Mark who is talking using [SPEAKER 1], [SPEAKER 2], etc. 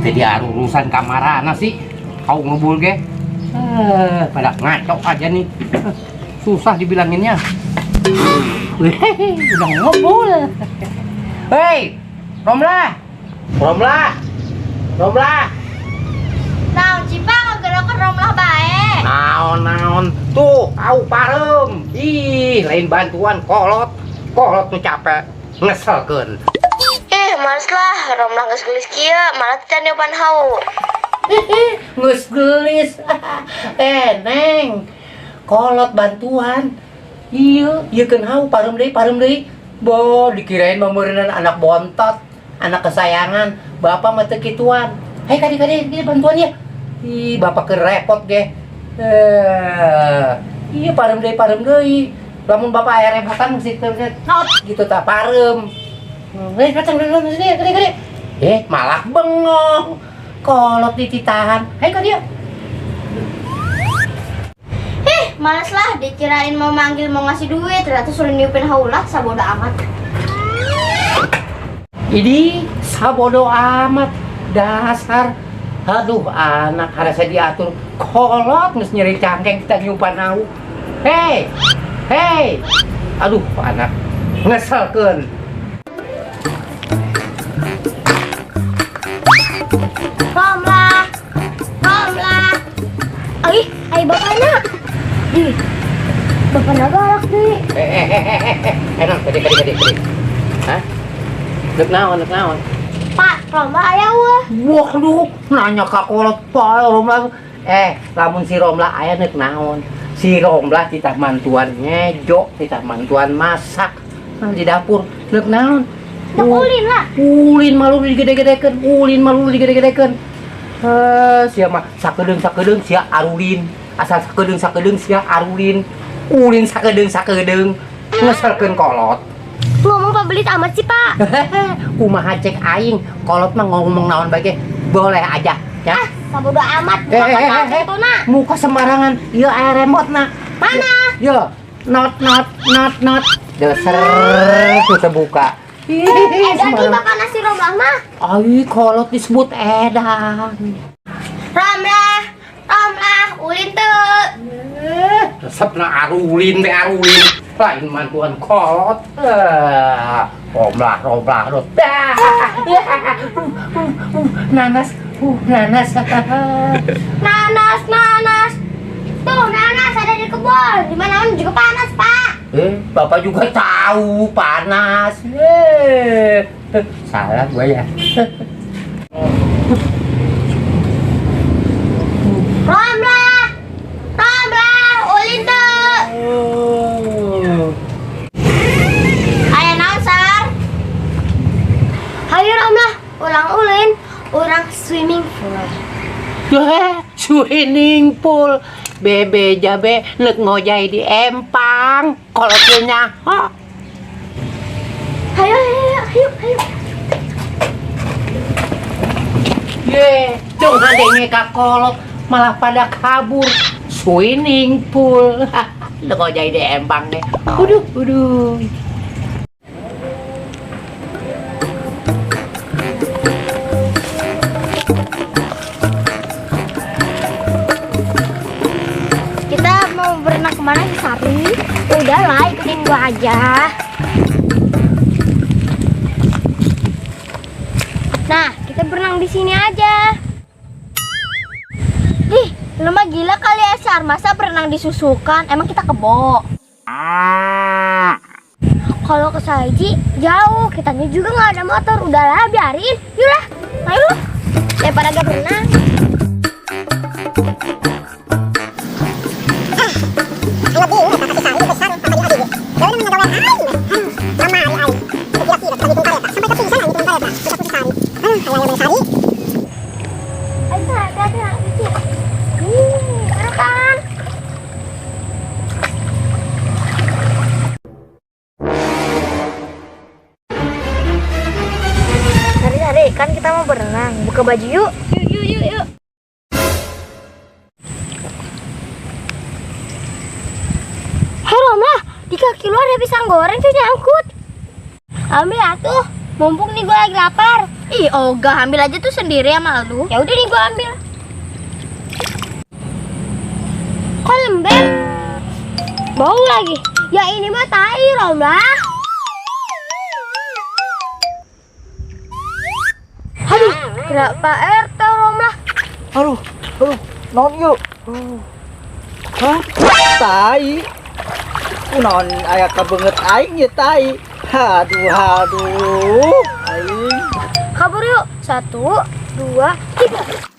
[SPEAKER 1] Jadi urusan kamarana sih. Kau ngebul ge. Pada ngaco aja nih. Susah dibilanginnya. Udah ngebul. Hei, Romlah. Romlah. Romlah.
[SPEAKER 2] Naon Cipa ngagerakan Romlah bae.
[SPEAKER 1] Naon naon. Tuh, kau parem. Ih, lain bantuan kolot. Kolot tuh capek. Ngeselkeun.
[SPEAKER 2] Ih, males lah, Romlah geus geulis kieu, malah teu nyoban hau.
[SPEAKER 1] Geus geulis. Neng. Kolot bantuan. Iya, ieu keun hau parem deui, parem deui. Bo, dikirain meureunan anak bontot, anak kesayangan. Bapak mah teu kituan. Hei, kadi kadi, ini bantuan ya. Ih, bapak keur repot ge. Iya parem deui, parem deui. Lamun bapak aya repotan mesti teu not gitu tah parem. Kacang dulu sini, kadi kadi. Malah bengong. Kolot dititahan. Hei, kadi ya.
[SPEAKER 2] Ih, males lah, dikirain mau manggil mau ngasih duit, ternyata suruh niupin haulah, sabodo amat.
[SPEAKER 1] Ini sabodo amat dasar. Aduh, anak harusnya diatur. Kolot geus nyeri cangkeng kita nyumpan hau. Hei. Hei. Aduh, anak ngeselkeun.
[SPEAKER 2] Romlah. Romlah. Ih, ai bapakna. Ih, bapakna galak nih.
[SPEAKER 1] Enak, kadi kadi kadi kadi. Hah? Dek naon, dek naon?
[SPEAKER 2] Pak, Romlah aya eueuh.
[SPEAKER 1] Waduh, nanya ka kolot bae Romlah. Lamun si Romlah aya nek naon? Si Romlah titah mantuan ngejo, titah mantuan masak. Nah, di dapur nek naon?
[SPEAKER 2] Nek ulin lah.
[SPEAKER 1] Ulin malu digede-gedekeun, ulin malu digede-gedekeun. Sia mah sakedeung-sakedeung sia arulin. Asal sakedeung-sakedeung sia arulin. Ulin sakedeung-sakedeung ngeselkeun kolot.
[SPEAKER 2] Ngomong pabelit amat sih, Pak.
[SPEAKER 1] Kumaha cek aing, kolot mah ngomong naon bae ge boleh aja, ya.
[SPEAKER 2] Ah, sabodo amat, buka kantuna.
[SPEAKER 1] Muka sembarangan, ieu aya remote na.
[SPEAKER 2] Mana?
[SPEAKER 1] Yo, not not not not. Deser tuh terbuka. Ih,
[SPEAKER 2] Edan nih
[SPEAKER 1] sembarangan.
[SPEAKER 2] bakal nasi Romlah mah.
[SPEAKER 1] Ai, kolot disebut edan.
[SPEAKER 2] Romlah, Romlah, ulin teu.
[SPEAKER 1] Resepna arulin teh arulin. Lain mantuan kolot. Romlah, romlah, romlah. Nanas, nanas.
[SPEAKER 2] Nanas, nanas. Tuh, nanas ada di kebun. Di mana-mana juga panas, Pak.
[SPEAKER 1] Bapak juga tahu panas. Salah gue ya.
[SPEAKER 2] Romlah, Romlah, ulin teu. Aya naon, Sar? Hayu Romlah, urang ulin, urang swimming pool.
[SPEAKER 1] Wah, swimming pool. Bebe jabe nek ngojai di empang. Kalau punya, ho.
[SPEAKER 2] Hayu, hayu, hayu, hayu.
[SPEAKER 1] Ye, dong adenge ka kolot malah pada kabur. Swimming pool. Nek ngojai di empang deh. Uduh, uduh.
[SPEAKER 2] Kita mau berenang kemana sih, Sari? Udahlah, ikutin gua aja. Nah, kita berenang di sini aja. Ih, lu mah gila kali ya, Sar. Masa berenang di susukan? Emang kita kebo? Kalau ke Saiji jauh, kitanya juga nggak ada motor. Udahlah, biarin. Yuk lah, ayo. Daripada gak berenang. Sari, kan kita mau berenang. Buka baju yuk. Yuk, yuk, yuk, yuk. Hei Romlah, di kaki lu ada pisang goreng tuh nyangkut. Ambil atuh. Mumpung nih gue lagi lapar.
[SPEAKER 3] Ih, ogah, ambil aja tuh sendiri sama lu.
[SPEAKER 2] Ya udah nih gue ambil. Kok lembek? Bau lagi. Ya ini mah tai, Romlah. Aduh, kira Pak RT, Romlah.
[SPEAKER 4] Aduh, aduh, naon ieu? Hah? Tai. Kunaon aya kabeungeut aing ye tai. Aduh, aduh. Aing.
[SPEAKER 2] Kabur yuk. 1, 2, 3.